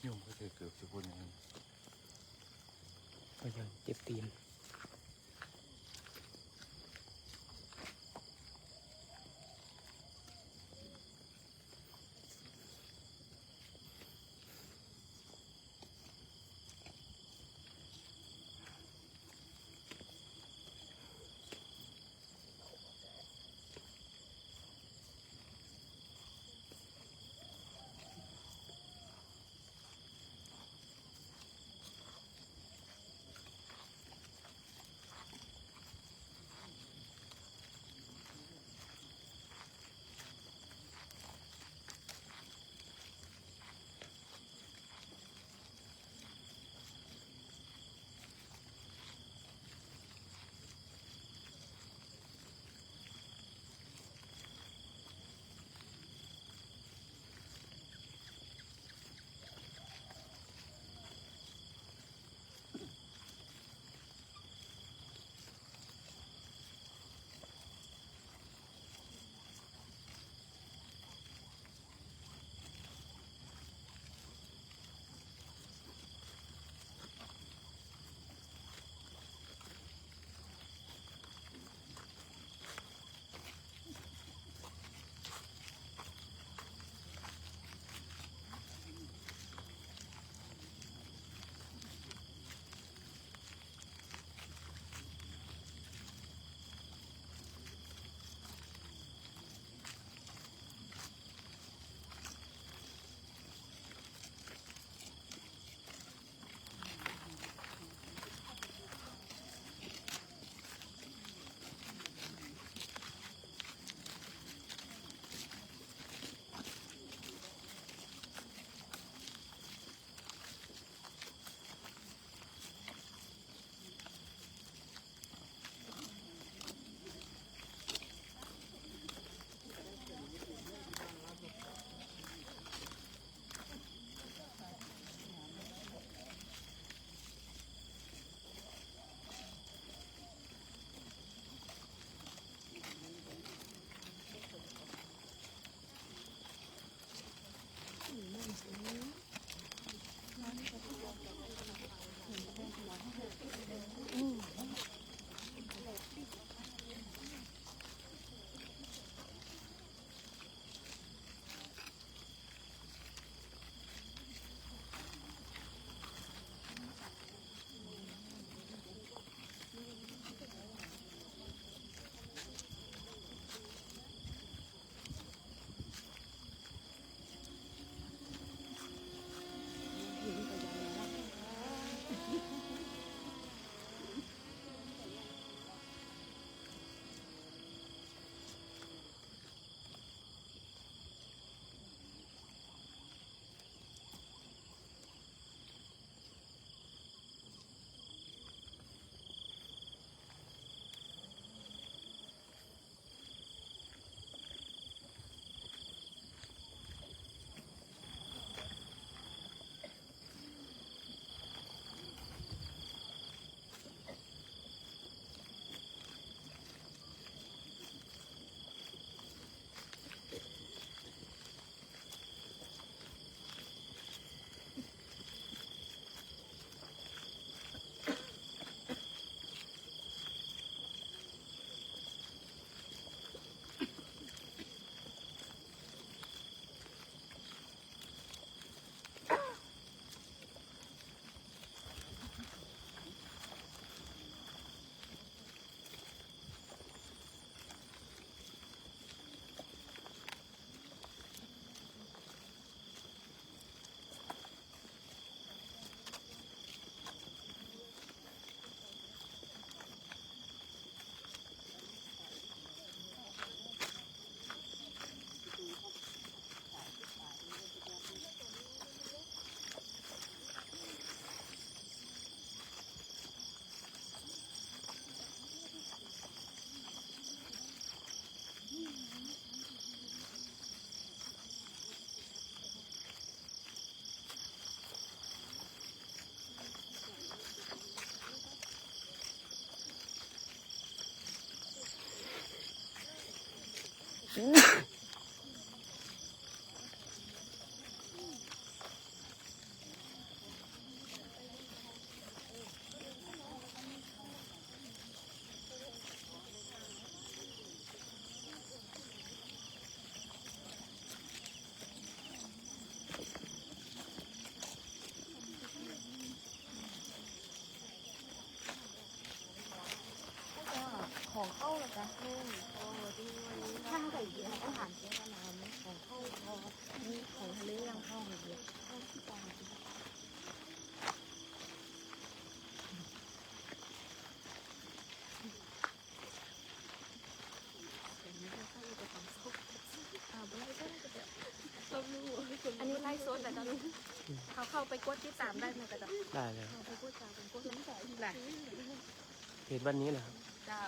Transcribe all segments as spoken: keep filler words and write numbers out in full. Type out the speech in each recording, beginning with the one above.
ยุงก็จะเกิดสิบนอย่างนั้น ก็ยังเจ็บตีน ของเข้าเหรอจ๊ะ อืม ข้าวกับอีกทีนะ ต้องถามเจ๊ก่อนนะ มีของเข้าพอ มีของทะเลยังพออยู่ อันนี้ไลฟ์สดเหรอจ๊ะ เขาเข้าไปกดติดต๋ามได้ไหมจ๊ะ ได้เลย เข้าไปกดต๋าม กดได้ เพจวันนี้เหรอครับ เจ้า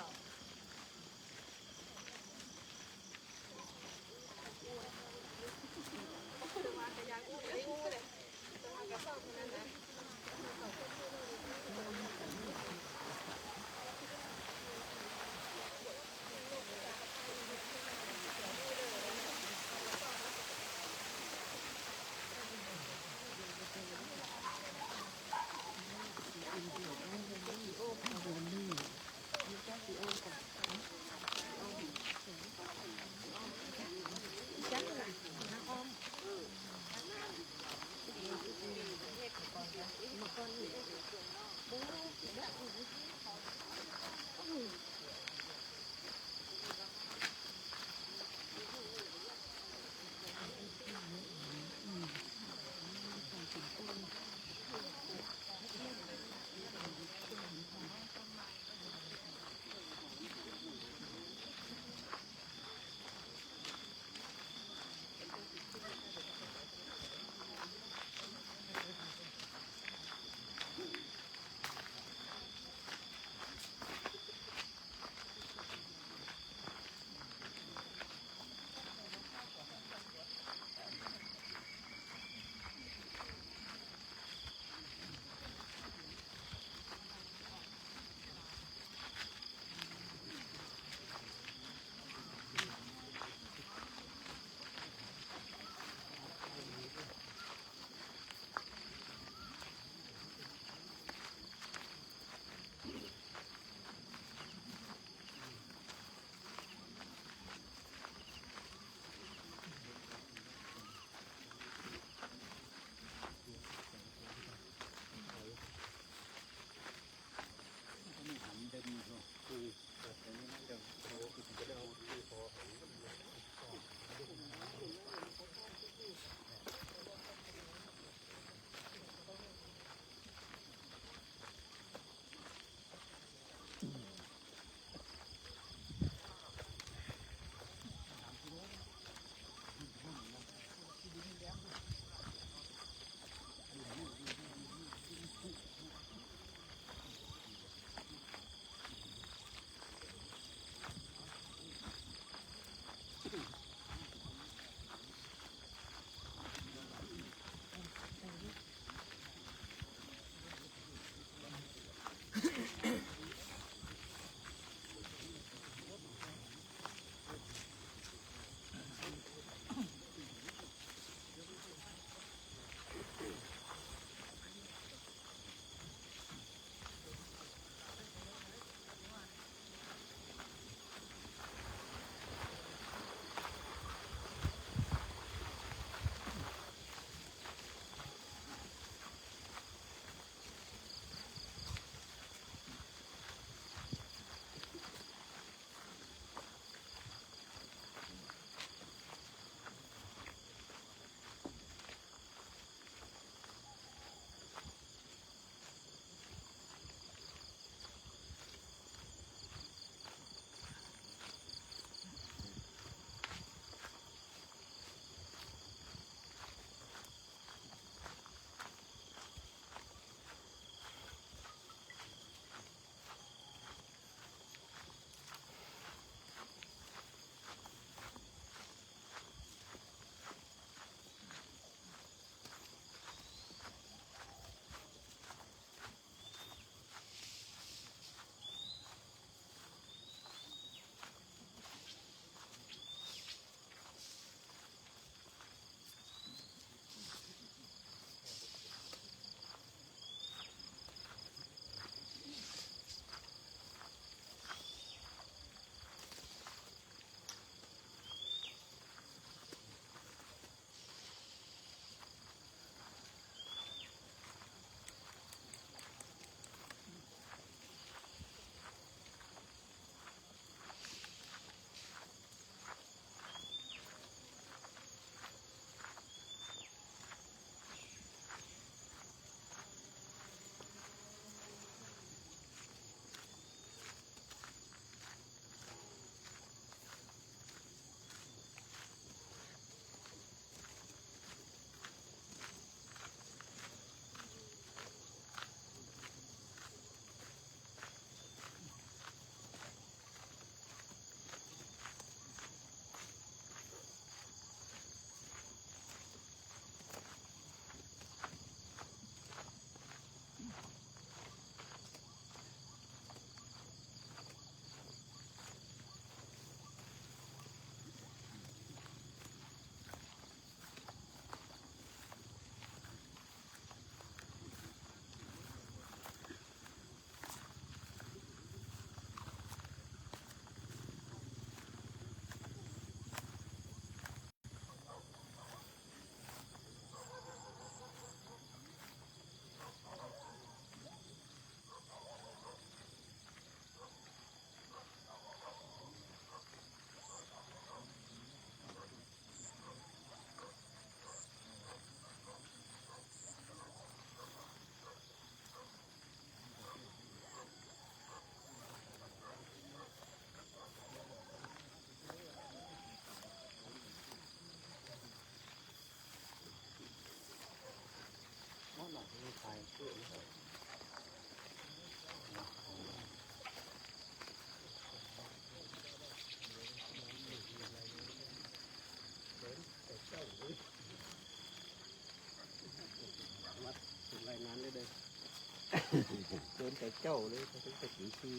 แต่เจ้าเลย เขาถึงไปถือคือ